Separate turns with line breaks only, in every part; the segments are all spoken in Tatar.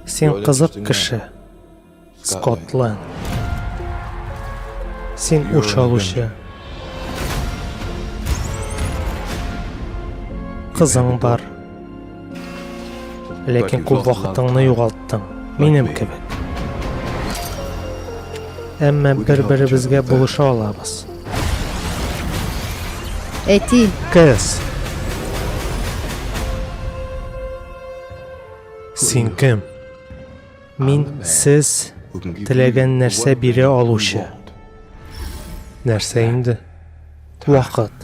Син кызык кеше, Скотт Лэнг. Син үч алучы. Кызың бар. Ләкин күп вакытыңны югалттың, минем кебек. Әмма бер-беребезгә булыша алабыз.
Әти!
Кэс! Син кем? Мин сез теләгән нәрсә бирә алучы. Нәрсә инде? Вакыт.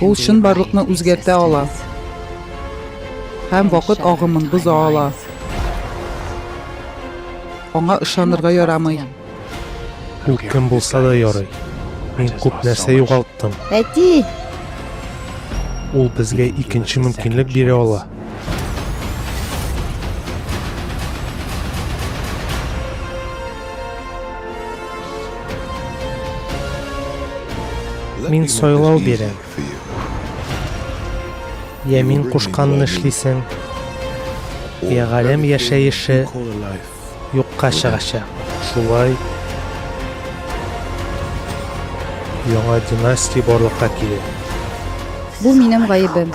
Ул чынбарлыкны үзгәртә ала һәм вакыт агымын боза ала. Аңа ышанырга ярамый.
Ул кем булса да ярый. Мин күп нәрсә югалттым.
Әти!
Ул безгә икенче мөмкинлек бирә ала. Мин сайлау бирәм. Я мин кушканны эшлисең, я галәм яшәеше юкка чыгачак. Шулай яңа династия барлыкка килә.
Бу минем гаебем.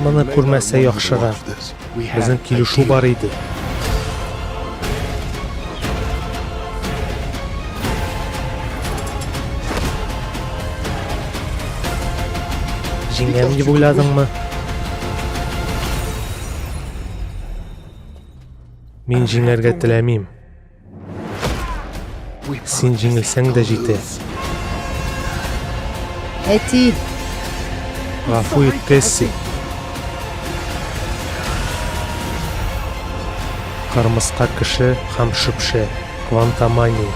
Моны күрмәсә яхшырак. Безнең килешү бар иде. Җиңәм дип уйладыңмы? Мин җиңәргә теләмим. Син җиңелсәң дә җитә.
Әти!
Гафу ит, Кэсси. Кырмыска кеше һәм шөпшә. Квантомания.